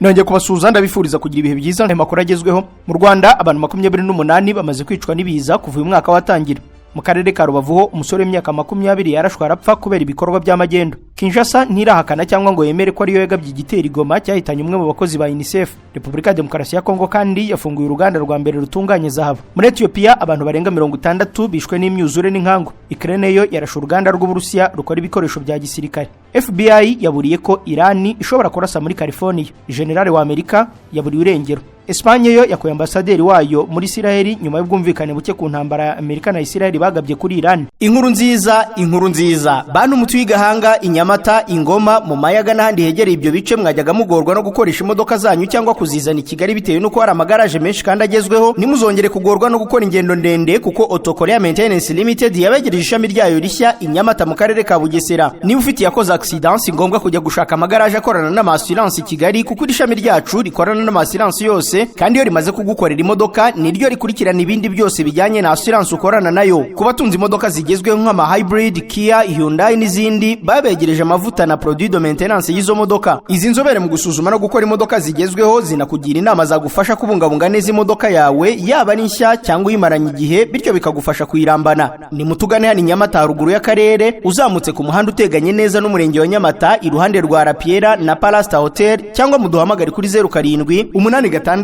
Nongeye kubasuhuza, ndabifuriza kugira ibihe byiza. Ayo makuru agezweho mu Rwanda: abantu 28 bamaze kwicwa n'ibiza kuva uyu mwaka watangira. Mu karere ka Rubavu ho, umusore w'imyaka 20 yarashwe arapfa kubera ibikorwa by'amagendo. Kinshasa ntirahakana cyangwa ngo yemere ko ariyo yagabye igitero i Goma cyahitanye umwe mu bakozi ba UNICEF. Repubulika ya Demokarasi ya Kongo kandi yafunguye uruganda rwa mbere rutunganya zahabu. Muri Etiyopiya, abantu barenga 60 bishwe n'imyuzure n'inkangu. Ukraine yo yarashe uruganda rw'Uburusiya rukora ibikoresho bya gisirikare. FBI yaburiye ko Irani ishobora kurasa muri California. Generale wa Amerika yaburiwe irengero. Espanye yo yakuye ambasaderi wayo muri Isiraheli nyuma y'ubwumvikane buke ku ntambara ya Amerika na Isiraheli bagabye kuri Irani. Inkuru nziza, inkuru nziza, bantu mutuye Gahanga, Inyamata, Ingoma, mu Mayaga n'ahandi hegereye ibyo bice, mwajyaga mugorwa no gukoresha imodoka zanyu cyangwa kuzizana i Kigali bitewe n'uko hari amagaraje menshi kandi agezweho. Ntimuzongere kugorwa no gukora ingendo ndende, kuko Auto Korea Maintenance Limited yabegereje ishami ryayo rishya i Nyamata mu karere ka Bugesera. Niba ufite yakoze accident, si ngombwa kujya gushaka amagaraje akorana n'ama assurance i Kigali, kuko iri shami ryacu rikorana n'ama assurance yose, kandi iyo rimaze kugukorera imodoka niryo rikurikirana ibindi byose bijyanye na assurance ukorana nayo. Ku batunze imodoka zigezweho nk'ama hybrid, Kia, Hyundai n'izindi, babegereje amavuta na produit de maintenance y'izo modoka. Izi nzobere mu gusuzuma no gukora imodoka zigezweho zinakugira inama zagufasha kubungabunga neza imodoka yawe, yaba ari nshya cyangwa uyimaranye igihe, bityo bikagufasha kuyirambana. Ni mutugane hano i Nyamata, haruguru y'akarere, uzamutse ku muhanda uteganye neza n'umurenge wa Nyamata, iruhande rwa Rapiera na Palasta Hotel, cyangwa muduhamagare kuri 0786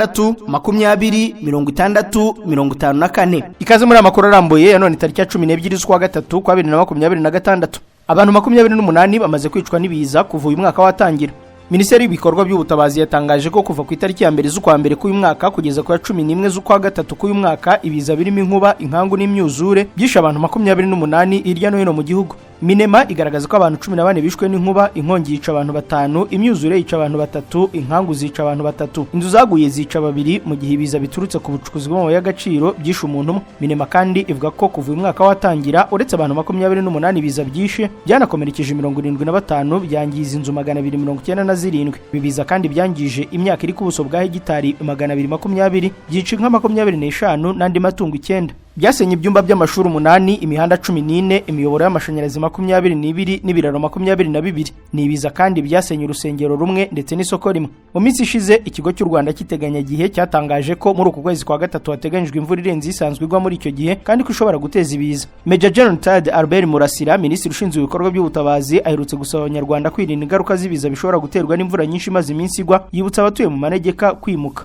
20 60 54. Ikaze muri amakuru arambuye ya none, tariki ya 12 z'ukwa gatatu kwa 2026. Abantu 28 bamaze kwicwa n'ibiza kuva uyu mwaka watangira. Minisiteri y'ibikorwa by'ubutabazi yatangaje ko kuva ku itariki ya 1 z'ukwa mbere k'uyu mwaka kugeza ku ya 11 z'ukwa gatatu k'uyu mwaka, ibiza birimo inkuba, inkangu n'imyuzure byishe abantu 28 hirya no hino mu gihugu. MINEMA igaragaza ko abantu 14 bishwe n'inkuba, inkongi yica abantu batanu, imyuzure yica abantu batatu, inkangu zica abantu batatu, inzu zaguye zica babiri, mu gihe ibiza biturutse ku bucukuzi bw'amabuye y'agaciro byishe umuntu umwe. MINEMA kandi ivuga ko kuva uyu mwaka watangira, uretse abantu 28 ibiza byishe, byanakomerekeje 75, byangiza inzu 297. Ibi biza kandi byangije imyaka iri ku buso bwa hegitari 220, byica inka 25 n'andi matungo icyenda, byasenye ibyumba by'amashuri umunani, imihanda 14, imiyoboro y'amashanyarazi 22 n'ibiraro 22. Ni ibiza kandi byasenye urusengero rumwe ndetse n'isoko rimwe. Mu minsi ishize, ikigo cy'u Rwanda cy'iteganyagihe cyatangaje ko muri uku kwezi kwa gatatu hateganyijwe imvura irenze isanzwe igwa muri icyo gihe, kandi ko ishobora guteza ibiza. Major General Retired Albert Murasira, minisitiri ushinzwe ibikorwa by'ubutabazi, aherutse gusaba Abanyarwanda kwirinda ingaruka z'ibiza bishobora guterwa n'imvura nyinshi imaze iminsi igwa, yibutsa abatuye mu manegeka kwimuka.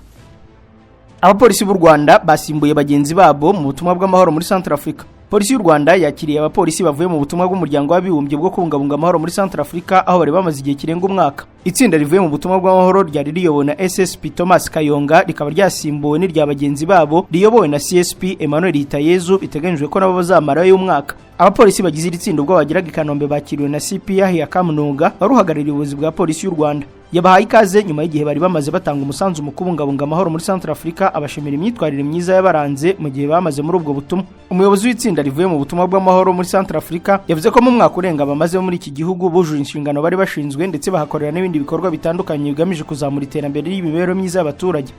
Abapolisi b'u Rwanda basimbuye bagenzi babo mu butumwa bw'amahoro muri Centrafrica. Polisi y'u Rwanda yakiriye abapolisi bavuye mu butumwa bw'Umuryango w'Abibumbye bwo kubungabunga amahoro muri Centrafrica, aho bari bamaze igihe kirenga umwaka. Itsinda rivuye mu butumwa bw'amahoro ryari riyobowe na SSP Thomas Kayonga rikaba ryasimbuwe n'irya bagenzi babo riyobowe na CSP Emmanuel Hitayezu, biteganyijwe ko nabo bazamarayo umwaka. Abapolisi bagize iri tsinda, ubwo bageraga i Kanombe, bakiriwe na CP Yahya Kamununga wari uhagarariye ubuyobozi bwa polisi y'u Rwanda. Yabahaye ikaze nyuma y'igihe bari bamaze batanga umusanzu mu kubungabunga amahoro muri Centrafrica, abashimira imyitwarire myiza yabaranze mu gihe bamaze muri ubwo butumwa. Umuyobozi w'itsinda rivuye mu butumwa bw'amahoro muri Centrafrica yavuze ko mu mwaka urenga bamaze muri iki gihugu bujuje inshingano bari bashinzwe, ndetse bahakorera n'ibindi bikorwa bitandukanye bigamije kuzamura iterambere ry'imibereho myiza y'abaturage.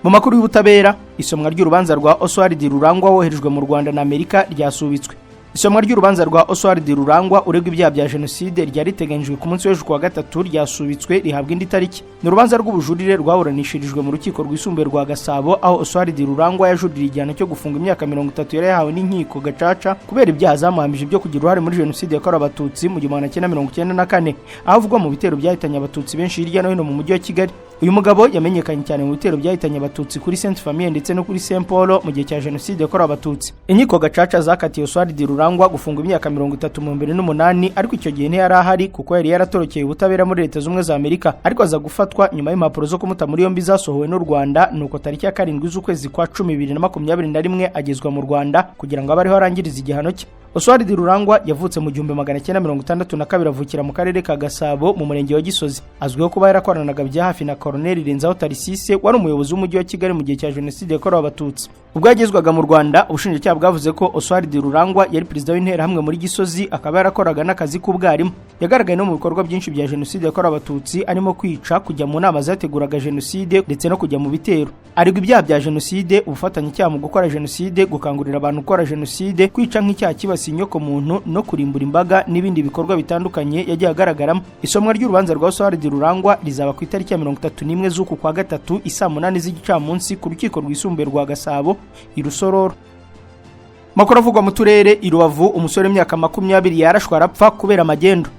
Mu makuru y'ubutabera, isomwa ry'urubanza rwa Oswald Rurangwa woherejwe mu Rwanda na Amerika ryasubitswe. Isomwa ry'urubanza rwa Oswald Rurangwa uregwa ibyaha bya jenoside ryari riteganyijwe ku munsi w'ejo kuwa gatatu ryasubitswe, rihabwa indi tariki. Ni urubanza rw'ubujurire rwaburanishirijwe mu Rukiko Rwisumbuye rwa Gasabo, aho Oswald Rurangwa yajuririye igihano cyo gufunga imyaka 30 yari yahawe n'inkiko gacaca kubera ibyaha zamuhamije byo kugira uruhare muri jenoside yakorewe Abatutsi mu 1994, aho avugwa mu bitero byahitanye Abatutsi benshi hirya no hino mu mujyi wa Kigali. Uyu mugabo yamenyekanye cyane mu bitero byahitanye Abatutsi kuri Sainte Famille ndetse no kuri Saint Paul mu gihe cya jenoside yakorewe Abatutsi. Inkiko gacaca zakatiye Oswald Rurangwa gufungwa imyaka 30 mu 2008, ariko icyo gihe ntiyari ahari kuko yari yaratorokeye ubutabera muri Leta Z'Ubumwe za Amerika, ariko aza gufatwa nyuma y'impapuro zo kumuta muri yombi zasohowe n'u Rwanda. Nuko tariki ya 7 z'ukwezi kwa 10 2021 agezwa mu Rwanda kugira ngo abe ariho arangiriza igihano cye. Oswald Rurangwa yavutse mu 1962, avukira mu karere ka Gasabo mu murenge wa Gisozi. Azwiho kuba yarakoranaga bya hafi na Colonel Renzaho Tharcisse wari umuyobozi w'umujyi wa Kigali mu gihe cya jenoside yakorewe Abatutsi. Ubwo yagezwaga mu Rwanda, ubushinjacyaha bwavuze ko Oswald Rurangwa yari perezida w'Interahamwe muri Gisozi, akaba yarakoraga n'akazi k'ubwarimu. Yagaragaye no mu bikorwa byinshi bya jenoside yakorewe Abatutsi, arimo kwica, kujya mu nama zateguraga jenoside ndetse no kujya mu bitero. Aregwa ibyaha bya jenoside, ubufatanyacyaha mu gukora jenoside, gukangurira abantu gukora jenoside, kwica nk'icyaha kibasiye inyokomuntu no kurimbura imbaga n'ibindi bikorwa bitandukanye yagiye agaragaramo. Isomwa ry'urubanza rwa Oswald Rurangwa rizaba ku itariki ya 31 z'uku kwa gatatu isaa 8 z'igicamunsi ku rukiko rwisumbuye rwa Gasabo i Rusororo. Makuru avugwa mu turere: i Rubavu umusore w'imyaka 20 yarashwe arapfa kubera amagendo.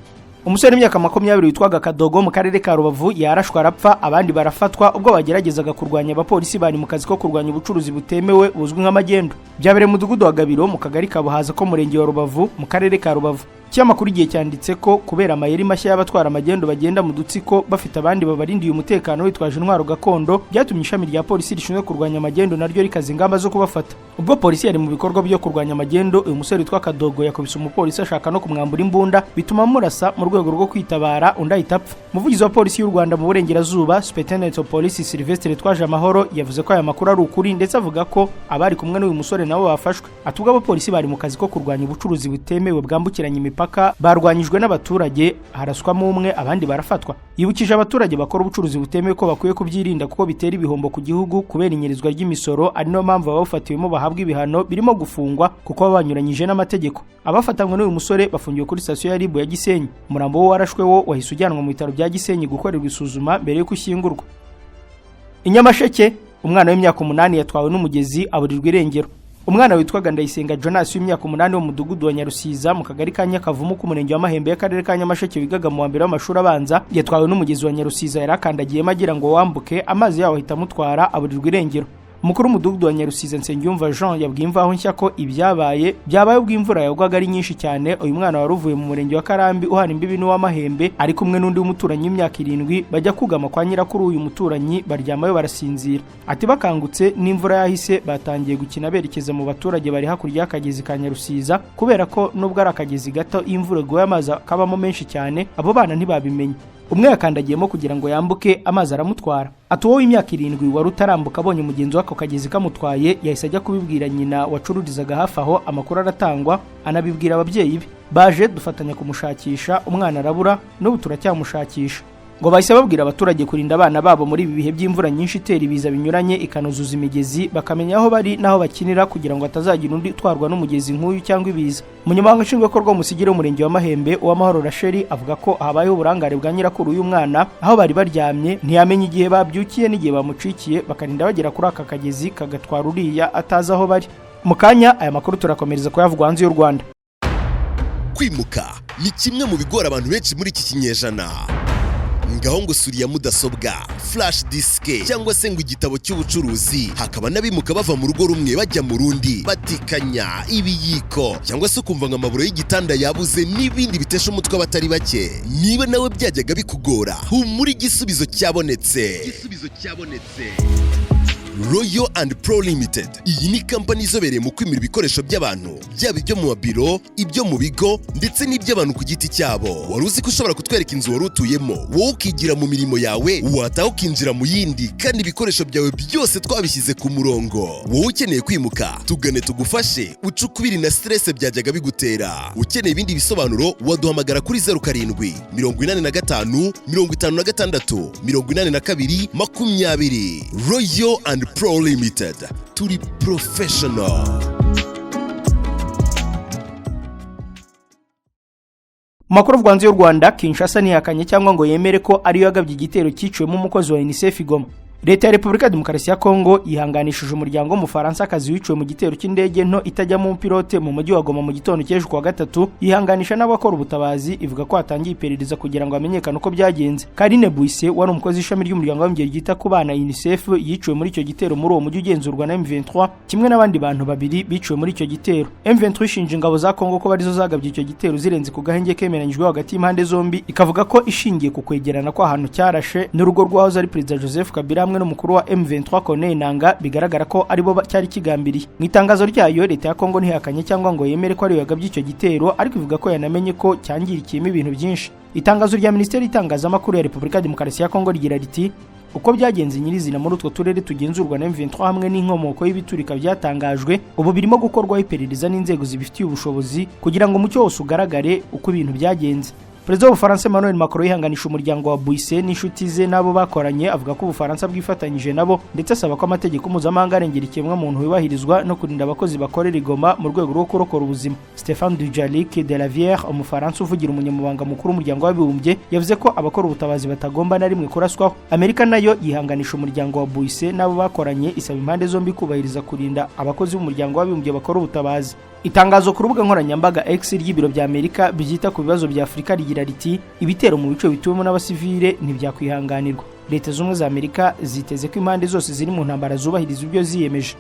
Umusore w'imyaka 20 witwaga Kadogo mu karere ka Rubavu yarashwe arapfa, abandi barafatwa ubwo bageragezaga kurwanya abapolisi bari mu kazi ko kurwanya ubucuruzi butemewe buzwi nk'amagendo. Byabereye mu mudugudu wa Gabiro mu kagari ka Buhaza ko murenge wa Rubavu mu karere ka Rubavu. Ikinyamakuru Igihe cyanditse ko kubera amayeri mashya y'abatwara amagendo bagenda mu dutsiko bafite abandi babarindiye umutekano bitwaje intwaro gakondo, byatumye ishami rya polisi rishinzwe kurwanya amagendo naryo rikaza ingamba zo kubafata. Ubwo polisi yari mu bikorwa byo kurwanya amagendo, uyu musore witwa Kadogo yakubise umupolisi ashaka no kumwambura imbunda, bituma amurasa mu rwego rwo kwitabara, undi ahita apfa. Umuvugizi wa polisi y'u Rwanda mu Burengerazuba, Superintendent of Police Sylvestre Twajamahoro, yavuze ko aya makuru ari ukuri, ndetse avuga ko abari kumwe n'uyu musore nabo bafashwe. Ati: "Ubwo abapolisi bari mu kazi ko kurwanya ubucuruzi butemewe bwambukiranya imipaka, barwanyijwe n'abaturage, haraswamo umwe, abandi barafatwa." Yibukije abaturage bakora ubucuruzi butemewe ko bakwiye kubyirinda kuko bitera ibihombo ku gihugu kubera inyerezwa ry'imisoro, ari nayo mpamvu abawufatiwemo bahabwa ibihano birimo gufungwa kuko baba banyuranyije n'amategeko. Abafatanywe n'uyu musore bafungiwe kuri sitasiyo ya RIB ya Gisenyi. Umurambo wo warashwe wo wahise ujyanwa mu bitaro bya Gisenyi gukorerwa isuzuma mbere y'uko ushyingurwa. I Nyamasheke umwana w'imyaka 8 yatwawe n'umugezi aburirwa irengero. Umwana witwaga Ndayisenga Jonas w'imyaka 8 wo mu mudugudu wa Nyarusiza mu kagari ka Nyakavumu k'umurenge wa Mahembe y'akarere ka Nyamasheke, wigaga mu wa mbere w'amashuri abanza, yatwawe n'umugezi wa Nyarusiza. Yari akandagiyemo agira ngo wambuke, amazi yawo ahita amutwara, aburirwa irengero. Umukuru w'umudugudu wa Nyarusiza, Nsengiyumva Jean, yabwiye Imvaho Nshya ko ibyabaye byabaye ubwo imvura yagwaga ari nyinshi cyane. Uyu mwana wari uvuye mu murenge wa Karambi uhana imbibi n'uw'Amahembe, ari kumwe n'undi w'umuturanyi w'imyaka 7, bajya kugama kwa nyirakuru uyu muturanyi, baryamayo barasinzira. Ati: "Bakangutse n'imvura yahise, batangiye gukina berekeza mu baturage bari hakurya y'akagezi ka Nyarusiza. Kubera ko nubwo ari akagezi gato, iyo imvura iguye amazi akabamo menshi cyane, abo bana ntibabimenya. Umwe yakandagiyemo kugira ngo yambuke, amazi aramutwara." Ati: "Uwo w'imyaka 7 wari utarambuka abonye mugenzi w'ako kagezi kamutwaye, yahise ajya kubibwira nyina wacururizaga hafi aho. Amakuru aratangwa, anabibwira ababyeyi be, baje dufatanya kumushakisha, umwana arabura, n'ubu turacyamushakisha." Ngo bahise babwira abaturage kurinda abana babo muri ibi bihe by'imvura nyinshi itera ibiza binyuranye ikanuzuza imigezi, bakamenya aho bari n'aho bakinira kugira ngo hatazagira undi utwarwa n'umugezi nk'uyu cyangwa ibiza. Umunyamabanga nshingwabikorwa w'umusigire w'umurenge wa Mahembe, Uwamahoro Rachel, avuga ko habayeho uburangare bwa nyirakuru y'umwana. Aho bari baryamye ntiyamenya igihe babyukiye n'igihe bamucikiye, bakarinda bagera kuri aka kagezi kagatwara uriya atazi aho bari. Mu kanya aya makuru turakomereza kuyavugwa hanze y'u Rwanda. Kwimuka ni kimwe mu bigora abantu benshi muri iki kinyejana. Ngaho ngo suriya mudasobwa, flash disk cyangwa se ngo igitabo cy'ubucuruzi. Hakaba n'abimuka bava mu rugo rumwe bajya mu rundi batikanya ibiyiko, cyangwa se ukumva ngo amaburo y'igitanda yabuze n'ibindi bitesha umutwe abatari bake. Niba nawe byajyaga bikugora, humura, igisubizo cyabonetse, igisubizo cyabonetse. Royal and Pro Limited, iyi ni kampani izobereye mu kwimura ibikoresho by'abantu, byaba ibyo mu mabiro, ibyo mu bigo ndetse n'iby'abantu ku giti cyabo. Wari uzi ko ushobora kutwereka inzu wari utuyemo, wowe ukigira mu mirimo yawe, wataha ukinjira mu yindi, kandi ibikoresho byawe byose twabishyize ku murongo? Wowe ukeneye kwimuka, tugane tugufashe uce ukubiri na stress byajyaga bigutera. Ukeneye ibindi bisobanuro waduhamagara kuri 0785568220. Royal and Pro Limited, turi professional. Mu makuru avugwa hanze y'u Rwanda, Kinshasa ntihakanye cyangwa ngo yemere ko ariyo yagabye igitero cyiciwemo umukozi wa UNICEF i Goma. Leta ya Repubulika ya Demokarasi ya Kongo yihanganishije umuryango w'Umufaransa wiciwe mu gitero cy'indege nto itajyamo umupilote mu mujyi wa Goma mu gitondo cy'ejo kuwa gatatu, yihanganisha n'abakora ubutabazi, ivuga ko hatangiye iperereza kugira ngo hamenyekane uko byagenze. Karine Buisset wari umukozi w'ishami ry'umuryango w'abibumbye ryita ku bana UNICEF yiciwe muri icyo gitero muri uwo mujyi ugenzurwa na M23, kimwe n'abandi bantu babiri biciwe muri icyo gitero. M23 ishinja ingabo za Kongo ko arizo zagabye icyo gitero zirenze ku gahenge kemeranyijwe hagati y'impande zombi, ikavuga ko ishingiye ku kwegerana kw'ahantu cyarashe n'urugo rw'uwahoze ari Perezida Joseph Kabila hamwe n'umukuru wa M23 Corneille Nangaa, bigaragara ko aribo cyari kigambiriye. Mu itangazo ryayo, leta ya Kongo ntihakanye cyangwa ngo yemere ko ariyo yagabye icyo gitero, ariko ivuga ko yanamenye ko cyangirikiyemo ibintu byinshi. Itangazo rya Minisiteri y'itangazamakuru ya Repubulika ya Demokarasi ya Kongo rigira riti: Uko byagenze nyirizina muri utwo turere tugenzurwa na M23 hamwe n'inkomoko y'ibiturika byatangajwe, ubu birimo gukorwaho iperereza n'inzego zibifitiye ubushobozi kugira ngo umucyo wose ugaragare uko ibintu byagenze. Perezida w'Ubufaransa Emmanuel Macron yihanganisha umuryango wa Bouisset n'inshuti ze n'abo bakoranye, avuga ko Ubufaransa bwifatanyije nabo, ndetse asaba ko amategeko mpuzamahanga arengera ikiremwamuntu yubahirizwa no kurinda abakozi bakorera i Goma mu rwego rwo kurokora ubuzima. Stéphane Dujarric de la Vière, Umufaransa uvugira umunyamabanga mukuru w'Umuryango w'Abibumbye, yavuze ko abakora ubutabazi batagomba na rimwe kuraswaho. Amerika nayo yihanganisha umuryango wa Bouisset n'abo bakoranye, isaba impande zombi kubahiriza kurinda abakozi b'Umuryango w'Abibumbye bakora ubutabazi. Itangazo ku rubuga nkoranyambaga X ry'ibiro bya Amerika byita ku bibazo bya Afurika rigira riti: "Ibitero mu bice bituwemo n'abasivile ntibyakwihanganirwa. Leta Z'Ubumwe za Amerika ziteze ko impande zose ziri mu ntambara zubahiriza ibyo ziyemeje."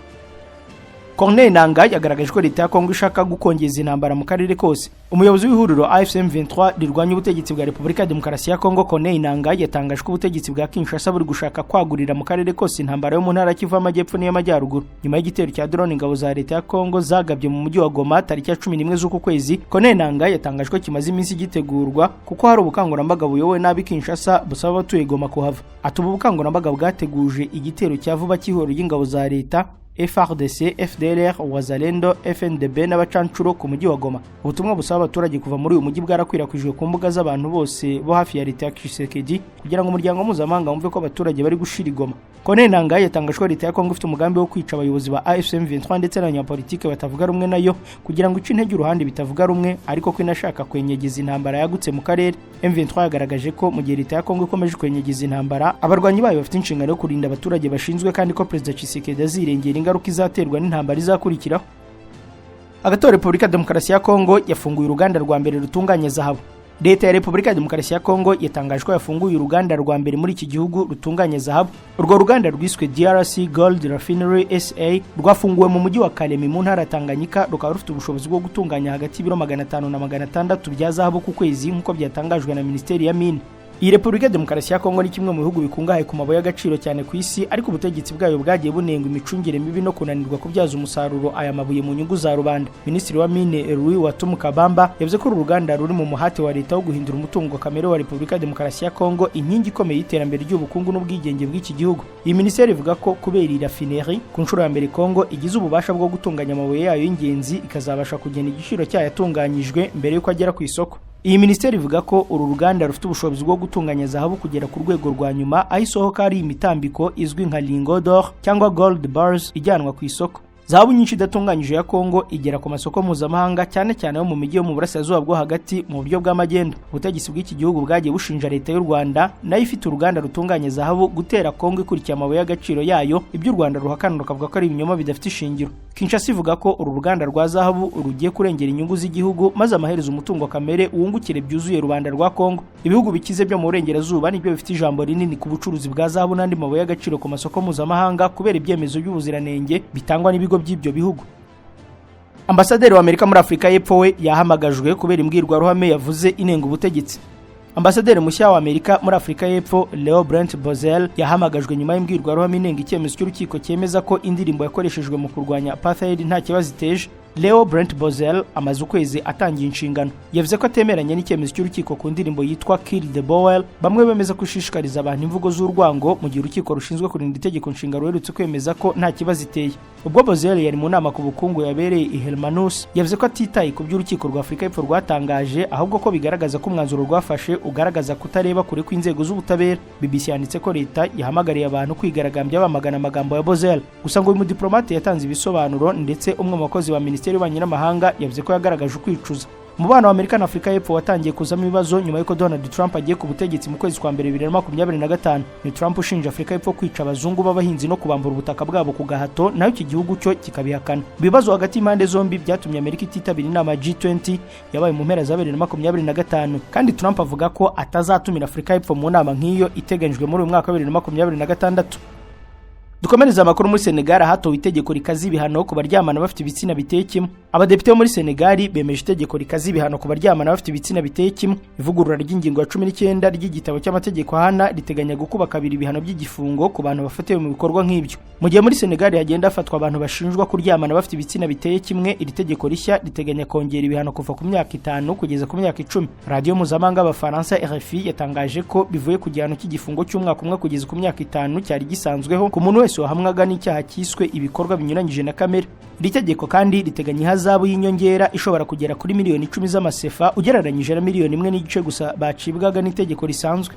Corneille Nangaa yagaragaje ko leta ya Kongo ishaka gukongeza intambara mu karere kose. Umuyobozi w'ihuriro AFC M23 rirwanya ubutegetsi bwa Repubulika ya Demokarasi ya Kongo, Corneille Nangaa, yatangaje ko ubutegetsi bwa Kinshasa buri gushaka kwagurira mu karere kose intambara yo mu ntara Kivu y'Amajyepfo n'iy'Amajyaruguru. Nyuma y'igitero cya drone ingabo za leta ya Kongo zagabye mu mujyi wa Goma tariki ya 11 z'uku kwezi, Corneille Nangaa yatangaje ko kimaze iminsi gitegurwa kuko hari ubukangurambaga buyobowe nabi Kinshasa busaba abatuye Goma kuhava. Ati: "Ubu bukangurambaga bwateguje igitero cya vuba cy'ihuriro ry'ingabo za leta, FARDC, FDLR, Wazalendo, FNDB n'abacancuro ku mujyi wa Goma. Ubutumwa busaba abaturage kuva muri uyu mujyi bwarakwirakwijwe ku mbuga z'abantu bose bo hafi ya leta ya Tshisekedi kugira ngo umuryango mpuzamahanga wumve ko abaturage bari gushira i Goma." Corneille Nangaa yatangaje ko leta ya Kongo ifite umugambi wo kwica abayobozi ba AFC M23 ndetse n'abanyapolitike batavuga rumwe nayo kugira ngo ice intege uruhande bitavuga rumwe, ariko ko inashaka kwenyegeza intambara yagutse mu karere. M23 yagaragaje ko mu gihe leta ya Kongo ikomeje kwenyegeza intambara, abarwanyi bayo bafite inshingano yo kurinda abaturage bashinzwe, kandi ko Perezida Tshisekedi azirengera ingaruka izaterwa n'intambara izakurikiraho. Agatora, Repubulika ya Demokarasi ya Kongo yafunguye uruganda rwa mbere rutunganya zahabu. Leta ya Repubulika ya Demokarasi ya Kongo yatangaje ko yafunguye uruganda rwa mbere muri iki gihugu rutunganya zahabu. Urwo ruganda rwiswe DRC Gold Refinery SA rwafunguwe mu mujyi wa Kalemi mu ntara ya Tanganyika, rukaba rufite ubushobozi bwo gutunganya hagati y'ibiro 500 na 600 bya zahabu ku kwezi, nk'uko byatangajwe na Minisiteri ya Mine. Iyi Repubulika ya Demokarasi ya Kongo ni kimwe mu bihugu bikungahaye ku mabuye y'agaciro cyane ku isi, ariko ubutegetsi bwayo bwagiye bunengwa imicungire mibi no kunanirwa kubyaza umusaruro aya mabuye mu nyungu za rubanda. Minisitiri wa Mine, Louis Watum Kabamba, yavuze ko uru ruganda ruri mu muhate wa leta wo guhindura umutungo kamere wa Repubulika ya Demokarasi ya Kongo inkingi ikomeye y'iterambere ry'ubukungu n'ubwigenge bw'iki gihugu. Iyi minisiteri ivuga ko kubera iyi raffinerie, ku nshuro ya mbere Kongo igize ububasha bwo gutunganya amabuye yayo y'ingenzi, ikazabasha kugena igiciro cyayo atunganyijwe mbere y'uko agera ku isoko. Iyi minisiteri ivuga ko uru ruganda rufite ubushobozi bwo gutunganya zahabu kugera ku rwego rwa nyuma, aho isohoka ari imitambiko izwi nka lingot d'or cyangwa gold bars ijyanwa ku isoko. Zahabu nyinshi idatunganyije ya Kongo igera ku masoko mpuzamahanga, cyane cyane yo mu mijyi yo mu burasirazuba bwo hagati, mu buryo bw'amagendo. Ubutegetsi bw'iki gihugu bwagiye bushinja leta y'u Rwanda, nayo ifite uruganda rutunganya zahabu, gutera Kongo ikurikiye amabuye y'agaciro yayo, ibyo u Rwanda ruhakana rukavuga ko ari ibinyoma bidafite ishingiro. Kinshasa ivuga ko uru ruganda rwa zahabu rugiye kurengera inyungu z'igihugu, maze amaherezo umutungo kamere wungukire byuzuye rubanda rwa Kongo. Ibihugu bikize byo mu burengerazuba nibyo bifite ijambo rinini ku bucuruzi bwa zahabu n'andi mabuye y'agaciro ku masoko mpuzamahanga, kubera ibyemezo by'ubuziranenge bitangwa n'ibigo by'ibyo bihugu. Ambasaderi wa Amerika muri Afurika y'Epfo we yahamagajwe kubera imbwirwaruhame yavuze inenga ubutegetsi. Ambasaderi mushya wa Amerika muri Afurika y'Epfo, Leo Brent Bozell, yahamagajwe nyuma y'imbwirwaruhame inenga icyemezo cy'urukiko cyemeza ko indirimbo yakoreshejwe mu kurwanya apartheid nta kibazo iteje. Leo Brent Bozell amaze ukwezi atangiye inshingano. Yavuze ko atemeranya n'icyemezo cy'urukiko ku ndirimbo yitwa "Kill the Boer", bamwe bemeza ko ishishikariza abantu imvugo z'urwango, mu gihe urukiko rushinzwe kurinda itegeko nshinga ruherutse kwemeza ko nta kibazo iteye. Ubwo Bozell yari mu nama ku bukungu yabereye i Hermanus, yavuze ko atitaye ku byo urukiko rwa Afurika y'Epfo rwatangaje, ahubwo ko bigaragaza ko umwanzuro rwafashe ugaragaza kutareba kure kw'inzego z'ubutabera. BBC yanditse ko leta yahamagariye abantu kwigaragambya bamagana amagambo ya Bozell. Gusa ngo uyu mudiplomate yatanze ibisobanuro, ndetse umwe mu bakozi ba Minisiteri y'Ububanyi n'Amahanga yavuze ko yagaragaje ukwicuza. Umubano wa Amerika na Afurika y'Epfo watangiye kuzamo ibibazo nyuma y'uko Donald Trump agiye ku butegetsi mu kwezi kwa mbere 2025. Ni Trump ushinja Afurika y'Epfo kwica abazungu b'abahinzi no kubambura ubutaka bwabo ku gahato, naho iki gihugu cyo kikabihakana. Ibibazo hagati y'impande zombi byatumye Amerika ititabira inama ya G20 yabaye mu mpera za 2025, kandi Trump avuga ko atazatumira Afurika y'Epfo mu nama nk'iyo iteganyijwe muri uyu mwaka wa 2026. Dukomereza amakuru muri Senegal, hatowe itegeko rikaza ibihano ku baryamana bafite ibitsina biteye kimwe. Abadepite bo muri Senegali bemeje itegeko rikaza ibihano ku baryamana bafite ibitsina biteye kimwe. Ivugurura ry'ingingo ya 19 ry'igitabo cy'amategeko ahana riteganya gukuba kabiri ibihano by'igifungo ku bantu bafatiwe mu bikorwa nk'ibyo. Mu gihe muri Senegali hagenda hafatwa abantu bashinjwa kuryamana bafite ibitsina biteye kimwe, iri tegeko rishya riteganya kongera ibihano kuva ku myaka 5 kugeza ku myaka 10. Radiyo mpuzamahanga y'Abafaransa RFI yatangaje ko bivuye ku gihano cy'igifungo cy'umwaka umwe kugeza ku myaka 5 cyari gisanzweho ku muntu wese wahamwaga n'icyaha cyiswe ibikorwa binyuranyije na kamere. Iri tegeko kandi riteganya ihazabu y'inyongera ishobora kugera kuri miliyoni 10 z'amasefa, ugereranyije na miliyoni 1.5 gusa bacibwaga n'itegeko risanzwe.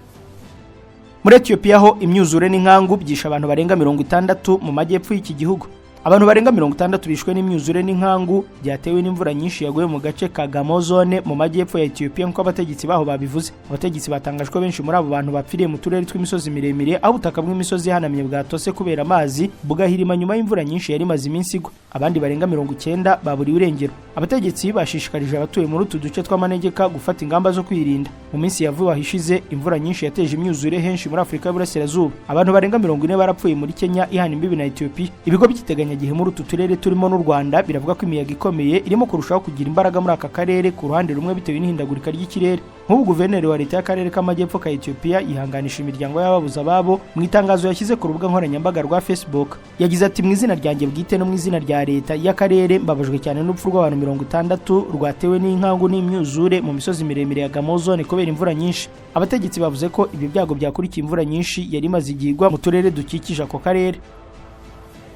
Muri Etiyopiya ho, imyuzure n'inkangu byishe abantu barenga 60 mu majyepfo y'iki gihugu. Abantu barenga 60 bishwe n'imyuzure n'inkangu byatewe n'imvura nyinshi yaguye mu gace ka Gamo Zone mu majyepfo ya Ethiopia, nk'uko abategetsi baho babivuze. Abategetsi batangaje ko benshi muri abo bantu bapfiriye mu turere tw'imisozi miremire, aho ubutaka bw'imisozi ihanamye bwatose kubera amazi bugahirima nyuma y'imvura nyinshi yari imaze iminsi igwa. Abandi barenga 90 baburiwe irengero. Abategetsi bashishikarije abatuye muri utu duce tw'amanegeka gufata ingamba zo kwirinda. Mu minsi ya vuba ishize, imvura nyinshi yateje imyuzure henshi muri Afurika y'Uburasirazuba. Abantu barenga 40 barapfuye muri Kenya ihana imbibi na Ethiopia. Ibigo by'iteganyagihe muri utu turere turimo n'u Rwanda biravuga ko imiyaga ikomeye irimo kurushaho kugira imbaraga muri aka karere ku ruhande rumwe bitewe n'ihindagurika ry'ikirere. Nk'ubu guverineri wa leta y'akarere k'amajyepfo ka Ethiopia yihanganisha imiryango y'ababuze ababo mu itangazo yashyize ku rubuga nkoranyambaga rwa Facebook. Yagize ati: "Mu izina ryanjye bwite no mu izina rya leta y'akarere, mbabajwe cyane n'urupfu rw'abantu 60 rwatewe n'inkangu n'imyuzure mu misozi miremire ya Gamo Zone kubera imvura nyinshi." Abategetsi bavuze ko ibi byago byakurikiye imvura nyinshi yari imaze igihe igwa mu turere dukikije ako karere.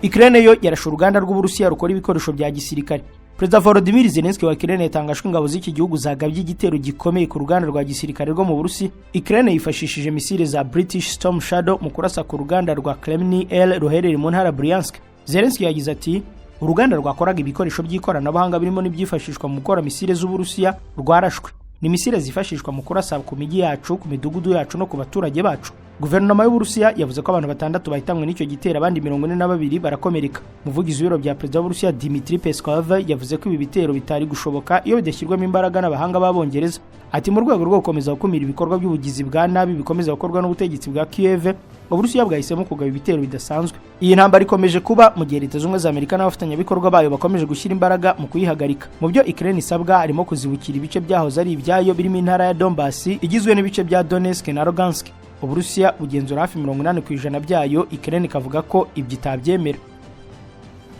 Ukraine yo yarashe uruganda rw'Uburusiya rukora ibikoresho bya gisirikare. Perezida Volodymyr Zelensky wa Ukraine yatangaje ko ingabo z'iki gihugu zagabye igitero gikomeye ku ruganda rwa gisirikare rwo mu Burusiya. Ukraine yifashishije misile za British Storm Shadow mu kurasa ku ruganda rwa Kremny L ruherereye mu ntara Bryansk. Zelensky yagize ati: "Uruganda rwakoraga ibikoresho by'ikoranabuhanga birimo n'ibyifashishwa mu gukora misile z'Uburusiya rwarashwe. Ni misile zifashishwa mu kurasa ku mijyi yacu, ku midugudu yacu no ku baturage bacu." Guverinoma y'Uburusiya yavuze ko abantu batandatu bahitanwe n'icyo gitero, abandi 42 barakomereka. Umuvugizi w'ibiro bya perezida w'Uburusiya, Dmitry Peskov, yavuze ko ibi bitero bitari gushoboka iyo bidashyirwamo imbaraga n'abahanga b'Abongereza. Ati: "Mu rwego rwo gukomeza gukumira ibikorwa by'ubugizi bwa nabi bikomeza gukorwa n'ubutegetsi bwa Kiev, Uburusiya bwahisemo kugaba ibitero bidasanzwe." Iyi ntambara ikomeje kuba mu gihe Leta Zunze Ubumwe za Amerika n'abafatanyabikorwa bayo bakomeje gushyira imbaraga mu kuyihagarika. Mu byo Ukraine isabwa harimo kuzibukira ibice byahoze ari ibyayo birimo intara ya Donbass igizwe n'ibice bya Donetsk na Lugansk. Uburusiya bugenzura hafi 80% byayo, Ukraine ikavuga ko ibyo itabyemera.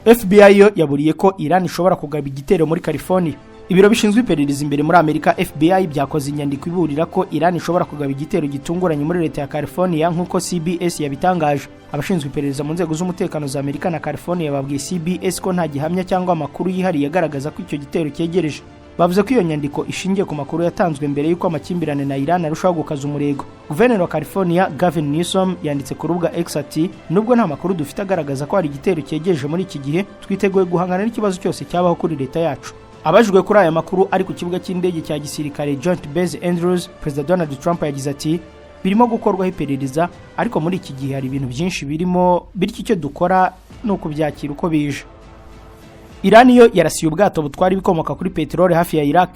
FBI yo yaburiye ko Iran ishobora kugaba igitero muri California. Ibiro bishinzwe iperereza imbere muri Amerika, FBI, byakoze inyandiko iburira ko Iran ishobora kugaba igitero gitunguranye muri leta ya California, nk'uko CBS yabitangaje. Abashinzwe iperereza mu nzego z'umutekano za Amerika na California babwiye CBS ko nta gihamya cyangwa amakuru yihariye agaragaza ko icyo gitero cyegereje. Bavuze ko iyo nyandiko ishingiye ku makuru yatanzwe mbere y'uko amakimbirane na Iran arushaho gukaza umurego. Guverineri wa California, Gavin Newsom, yanditse ku rubuga X ati: "Nubwo nta makuru dufite agaragaza ko hari igitero cyegereje muri iki gihe, twiteguye guhangana n'ikibazo cyose cyabaho kuri leta yacu." Abajijwe kuri aya makuru ari ku kibuga cy'indege cya gisirikare Joint Base Andrews, Perezida Donald Trump yagize ati: "Birimo gukorwaho iperereza, ariko muri iki gihe hari ibintu byinshi birimo, bityo icyo dukora ni ukubyakira uko bije." Iran yo yarasiye ubwato butwara ibikomoka kuri peteroli hafi ya Iraq.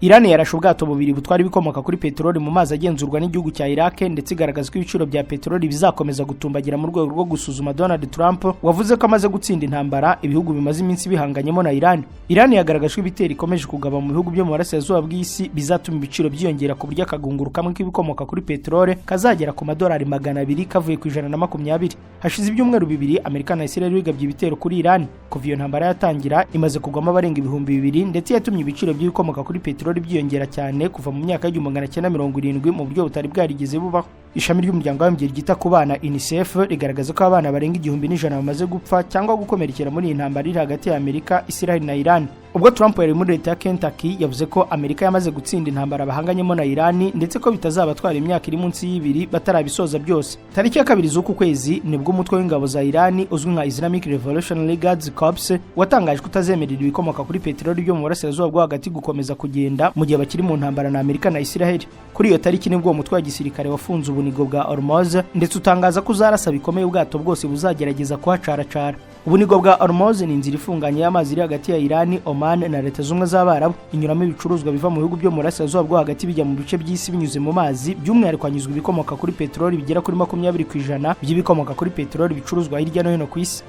Iran yarashe ubwato bubiri butwara ibikomoka kuri peteroli mu mazi agenzurwa n'igihugu cya Iraq, ndetse igaragaza ko ibiciro bya peteroli bizakomeza gutumbagira mu rwego rwo gusuzuma Donald Trump wavuze ko amaze gutsinda intambara ibihugu bimaze iminsi bihanganyemo na Iran. Iran yagaragaje ko ibitero ikomeje kugaba mu bihugu byo mu burasirazuba bw'isi bizatuma ibiciro byiyongera, ku buryo akagunguru kamwe k'ibikomoka kuri peteroli kazagera ku madolari 200 kavuye ku 120. Hashize ibyumweru 2 Amerika na Israel bigabye ibitero kuri Iran. Kuva iyo ntambara yatangira, imaze kugwamo abarenga 2000, ndetse yatumye ibiciro by'ibikomoka kuri peteroli byiyongera cyane kuva mu myaka y'1970 mu buryo butari bwarigeze bubaho. Ishami ry'Umuryango w'Abibumbye ryita ku bana, UNICEF, rigaragaza ko abana barenga 1100 bamaze gupfa cyangwa gukomerekera muri iyi ntambara iri hagati ya Amerika, Israel na Iran. Ubwo Trump yari muri leta ya Kentucky, yavuze ko Amerika yamaze gutsinda intambara bahanganyemo na Iran, ndetse ko bitazabatwara imyaka iri munsi y'ibiri batarabisoza byose. Tariki ya 2 z'uku kwezi nibwo umutwe w'ingabo za Iran uzwi nka Islamic Revolutionary Guards Corps watangaje ko utazemerera ibikomoka kuri peteroli byo mu burasirazuba bwo hagati gukomeza kugenda mu gihe bakiri mu ntambara na Amerika na Israel. Kuri iyo tariki nibwo uwo mutwe wa gisirikare wafunze ubunigo bwa Hormuz, ndetse utangaza ko uzarasa bikomeye ubwato bwose buzagerageza kuhacaracara. Ubunigo bwa Hormuz ni inzira ifunganye y'amazi iri hagati ya Iran, Oman na Leta Zunze z'Abarabu. Inyuramo ibicuruzwa biva mu bihugu byo mu burasirazuba bwo hagati bijya mu bice by'isi binyuze mu mazi. By'umwihariko hanyuzwa ibikomoka kuri peteroli bigera kuri 20% by'ibikomoka kuri peteroli bicuruzwa hirya no hino ku isi.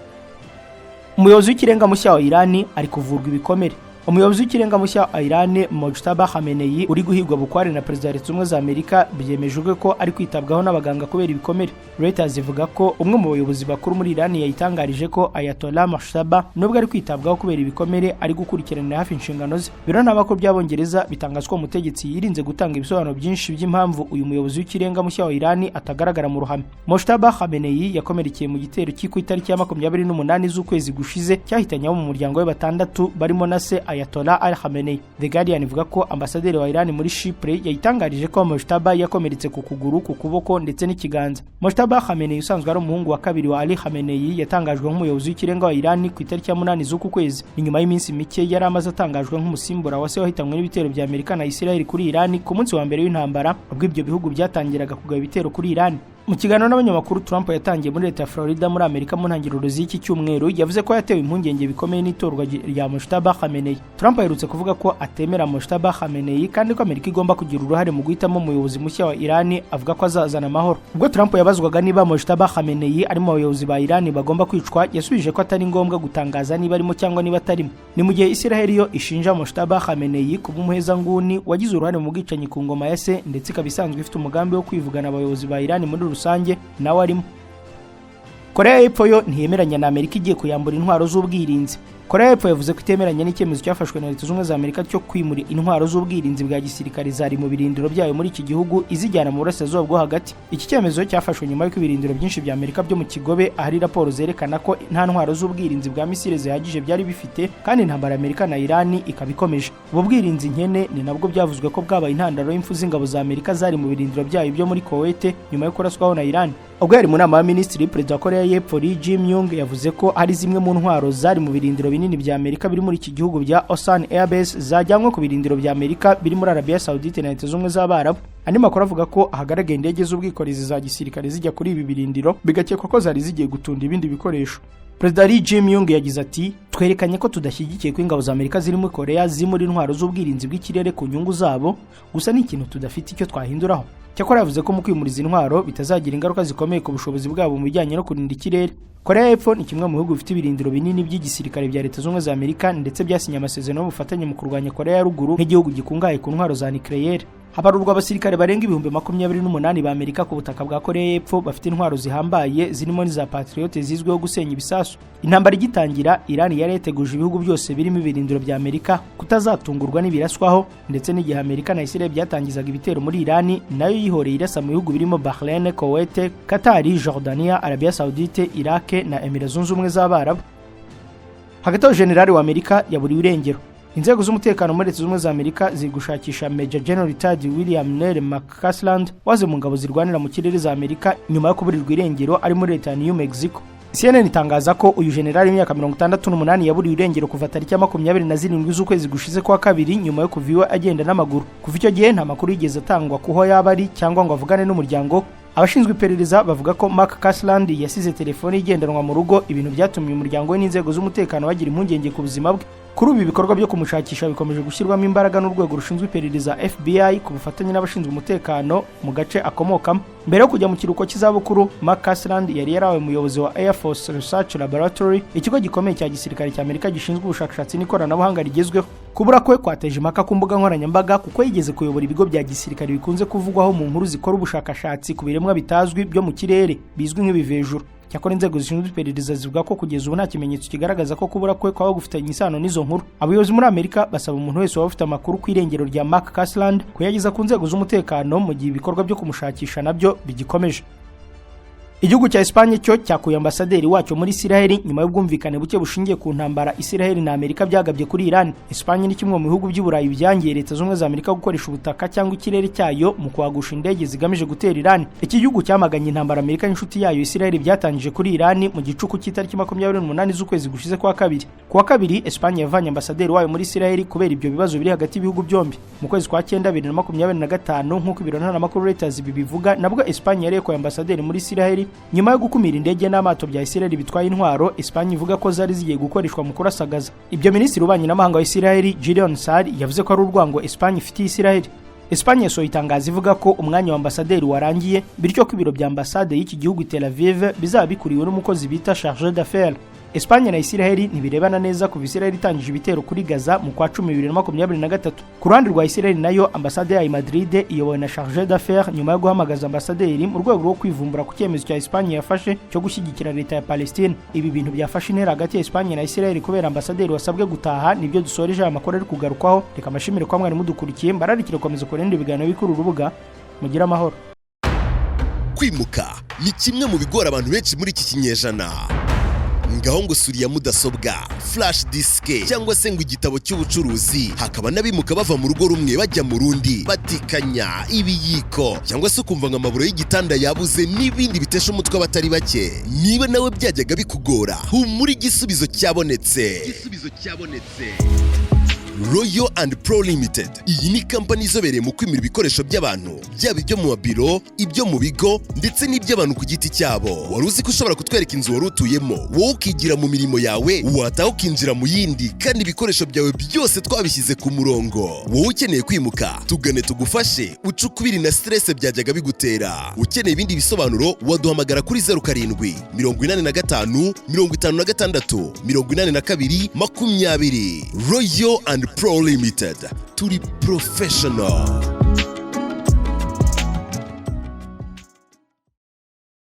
Umuyobozi w'ikirenga mushya wa Iran ari kuvurwa ibikomere. Umuyobozi w'ikirenga mushya wa Iran, Mojtaba Khamenei, uri guhigwa bukware na Perezida wa Leta Zunze Ubumwe za Amerika, byemejwe ko ari kwitabwaho n'abaganga kubera ibikomere. Reuters ivuga ko umwe mu bayobozi bakuru muri Iran yayitangarije ko Ayatollah Mojtaba, nubwo ari kwitabwaho kubera ibikomere, ari gukurikiranira hafi inshingano ze. Biro n'abakuru by'Abongereza bitangaza ko umutegetsi yirinze gutanga ibisobanuro byinshi by'impamvu uyu muyobozi w'ikirenga mushya wa Iran atagaragara mu ruhame. Mojtaba Khamenei yakomerekeye mu gitero cy'i ku itariki ya 28 z'ukwezi gushize cyahitanye abo mu muryango we batandatu, barimo na se Ayatollah Ali Khamenei. The Guardian ivuga ko ambasaderi wa Iran muri Chypre yayitangarije ko Mojtaba yakomeretse ku kuguru, ku kuboko ndetse n'ikiganza. Mojtaba Khamenei, usanzwe ari umuhungu wa kabiri wa Ali Khamenei, yatangajwe nk'umuyobozi w'ikirenga wa Iran ku itariki ya 8 z'uku kwezi. Ni nyuma y'iminsi mike yari amaze atangajwe nk'umusimbura wa se wahitanywe n'ibitero bya Amerika na Israel kuri Iran ku munsi wa mbere w'intambara, ubwo ibyo bihugu byatangiraga kugaba ibitero kuri Iran. Mu kiganiro n'abanyamakuru Trump yatangiye muri leta ya Florida muri Amerika mu ntangiriro z'iki cyumweru, yavuze ko yatewe impungenge bikomeye n'itorwa rya Mojtaba Khamenei. Trump aherutse kuvuga ko atemera Mojtaba Khamenei kandi ko Amerika igomba kugira uruhare mu guhitamo umuyobozi mushya wa Iran, avuga ko azazana amahoro. Ubwo Trump yabazwaga niba Mojtaba Khamenei ari mu bayobozi ba Iran bagomba kwicwa, yasubije ko atari ngombwa gutangaza niba arimo cyangwa niba atarimo. Ni mu gihe Israel yo ishinja Mojtaba Khamenei kuba umuhezanguni wagize uruhare mu bwicanyi ku ngoma ya se, ndetse ikaba isanzwe ifite umugambi wo kwivugana abayobozi ba Iran muri rusange, nawe arimo. Korea y'Epfo yo ntiyemeranya na Amerika igiye kuyambura intwaro z'ubwirinzi. Korea y'Epfo yavuze ko itemeranya n'icyemezo cyafashwe na Leta Zunze Ubumwe za Amerika cyo kwimura intwaro z'ubwirinzi bwa gisirikare zari mu birindiro byayo muri iki gihugu izijyana mu burasirazuba bwo hagati. Iki cyemezo cyafashwe nyuma y'uko ibirindiro byinshi bya Amerika byo mu Kigobe ahari raporo zerekana ko nta ntwaro z'ubwirinzi bwa misile zihagije byari bifite, kandi intambara ya Amerika na Iran ikaba ikomeje. Ubu bwirinzi nkene ni nabwo byavuzwe ko bwabaye intandaro y'imfu z'ingabo za Amerika zari mu birindiro byayo byo muri Kuwait nyuma yo kuraswaho na Iran. Ubwo yari mu nama ya minisitiri, Perezida wa Korea y'Epfo Lee Jae-myung yavuze ko hari zimwe mu ntwaro zari mu birindiro binini bya Amerika biri muri iki gihugu bya Osan Air Base zajyanywe ku birindiro bya Amerika biri muri Arabia Saudite na Leta Zunze Ubumwe z'Abarabu. Andi makuru avuga ko hagaragaye indege z'ubwikorezi za gisirikare zijya kuri ibi birindiro, bigakekwa ko zari zigiye gutunda ibindi bikoresho. Perezida Lee Jae-myung yagize ati: "Twerekanye ko tudashyigikiye ko ingabo za Amerika ziri muri Korea zimura intwaro z'ubwirinzi bw'ikirere ku nyungu zabo gusa, ni ikintu tudafite icyo twahinduraho." Cyakora yavuze ko mu kwimura izi ntwaro bitazagira ingaruka zikomeye ku bushobozi bwabo mu bijyanye no kurinda ikirere. Korea y'Epfo ni kimwe mu bihugu bifite ibirindiro binini by'igisirikare bya Leta Zunze Ubumwe za Amerika, ndetse byasinye amasezerano y'ubufatanye mu kurwanya Korea ya Ruguru nk'igihugu gikungahaye ku ntwaro za nucléaire. Habarurwa abasirikare barenga 28,000 ba Amerika ku butaka bwa Korea y'Epfo bafite intwaro zihambaye, zirimo n'iza Patriot zizwiho gusenya ibisasu. Intambara igitangira, Iran yari yateguje ibihugu byose birimo ibirindiro bya Amerika kutazatungurwa n'ibiraswaho, ndetse n'igihe Amerika na Israel byatangizaga ibitero muri Iran, nayo yihoreye irasa mu bihugu birimo Bahrain, Kuwait, Qatar, Jordania, Arabia Saudite, Iraq na Emirates Zunze Ubumwe z'Abarabu. Hagati aho, generali wa Amerika yaburiwe irengero. Inzego z'umutekano muri Leta Zunze Ubumwe za Amerika ziri gushakisha Major General Retired William Neil McCasland, waze mu ngabo zirwanira mu kirere za Amerika, nyuma yo kuburirwa irengero ari muri leta ya New Mexico. CNN itangaza ko uyu generali w'imyaka 68 yaburiwe irengero kuva tariki ya 27 z'ukwezi gushize kwa kabiri, nyuma yo kuva iwe agenda n'amaguru. Kuva icyo gihe nta makuru yigeze atangwa kuho yaba ari cyangwa ngo avugane n'umuryango. Abashinzwe iperereza bavuga ko McCasland yasize telefone igendanwa mu rugo, ibintu byatumye umuryango we n'inzego z'umutekano bagira impungenge ku buzima bwe. Kuri ubu ibikorwa byo kumushakisha bikomeje gushyirwamo imbaraga n'urwego rushinzwe iperereza FBI ku bufatanye n'abashinzwe umutekano mu gace akomokamo. Mbere yo kujya mu kiruhuko cy'izabukuru, McCasland yari yarabaye umuyobozi wa Air Force Research Laboratory, ikigo gikomeye cya gisirikare cya Amerika gishinzwe ubushakashatsi n'ikoranabuhanga rigezweho. Kubura kwe kwateje impaka ku mbuga nkoranyambaga, kuko yigeze kuyobora ibigo bya gisirikare bikunze kuvugwaho mu nkuru zikora ubushakashatsi ku biremwa bitazwi byo mu kirere bizwi nk'ibivejuru. Cyakora inzego zishinzwe iperereza zivuga ko kugeza ubu nta kimenyetso kigaragaza ko kubura kwe kwaba gufitanye isano n'izo nkuru. Abayobozi muri Amerika basaba umuntu wese waba ufite amakuru ku irengero rya McCasland kuyageza ku nzego z'umutekano, mu gihe ibikorwa byo kumushakisha nabyo bigikomeje. Igihugu cya Espagne cyo cyakuye ambasaderi wacyo muri Isiraheli nyuma y'ubwumvikane buke bushingiye ku ntambara Isiraheli na Amerika byagabye kuri Iran. Espagne ni kimwe mu bihugu by'i Burayi byangiye Leta Zunze Ubumwe za Amerika gukoresha ubutaka cyangwa ikirere cyayo mu kuhagusha indege zigamije gutera Iran. Iki gihugu cyamaganye intambara Amerika n'inshuti yayo Isiraheli byatangije kuri Iran mu gicuku cy'itariki 28 z'ukwezi gushize kwa kabiri. Ku wa kabiri, Espagne yavanye ambasaderi wayo muri Isiraheli kubera ibyo bibazo biri hagati y'ibihugu byombi. Mu kwezi kwa cyenda 2025, nk'uko ibiro ntaramakuru Reuters bibivuga, nabwo Espagne yarekuye ambasaderi muri Isiraheli nyuma yo gukumira indege n'amato bya Isiraheli bitwaye intwaro Espagne ivuga ko zari zigiye gukoreshwa mu kurasa Gaza. Ibyo minisitiri w'ububanyi n'amahanga wa Isiraheli Gideon Saar yavuze ko ari urwango Espagne ifitiye Isiraheli. Espagne yasohoye itangazo ivuga ko umwanya wa ambasaderi warangiye, bityo ko ibiro bya ambasade y'iki gihugu i Tel Aviv bizaba bikuriwe n'umukozi bita chargé d'affaires. Espanye na Isiraheli ntibirebana neza kuva Isiraheli itangije ibitero kuri Gaza mu kwa 10 2023. Ku ruhande rwa Isiraheli nayo, ambasade yayo i Madrid iyobowe na chargé d'affaires nyuma yo guhamagaza ambasaderi mu rwego rwo kwivumbura ku cyemezo cya Espanye yafashe cyo gushyigikira leta ya Palestine. Ibi bintu byafashe intera hagati ya Espanye na Isiraheli kubera ambasaderi wasabwe gutaha. Nibyo dusoreje aya makuru ari kugarukwaho. Reka amashimire kwa mwari mudukurikiye, mbararikire gukomeza kurenda ibiganiro biri kuri uru rubuga. Mugire amahoro. Kwimuka ni kimwe mu bigora abantu benshi muri iki kinyejana. Ngaho ngo suriya mudasobwa, flash disk cyangwa se ngo igitabo cy'ubucuruzi, hakaba n'abimuka bava mu rugo rumwe bajya mu rundi batikanya ibiyiko, cyangwa se ukumva ngo amaburo y'igitanda yabuze n'ibindi bitesha umutwe abatari bake. Niba nawe byajyaga bikugora, humura, igisubizo cyabonetse, igisubizo cyabonetse. Royal and Pro Limited, iyi ni kampani izobereye mu kwimura ibikoresho by'abantu, byaba ibyo mu mabiro, ibyo mu bigo ndetse n'iby'abantu ku giti cyabo. Wari uzi ko ushobora kutwereka inzu wari utuyemo, wowe ukigira mu mirimo yawe, wataha ukinjira mu yindi, kandi ibikoresho byawe byose twabishyize ku murongo? Wowe ukeneye kwimuka, tugane tugufashe uce ukubiri na stress byajyaga bigutera. Ukeneye ibindi bisobanuro, waduhamagara kuri 0785568220. Royal and Pro Limited, turi professional.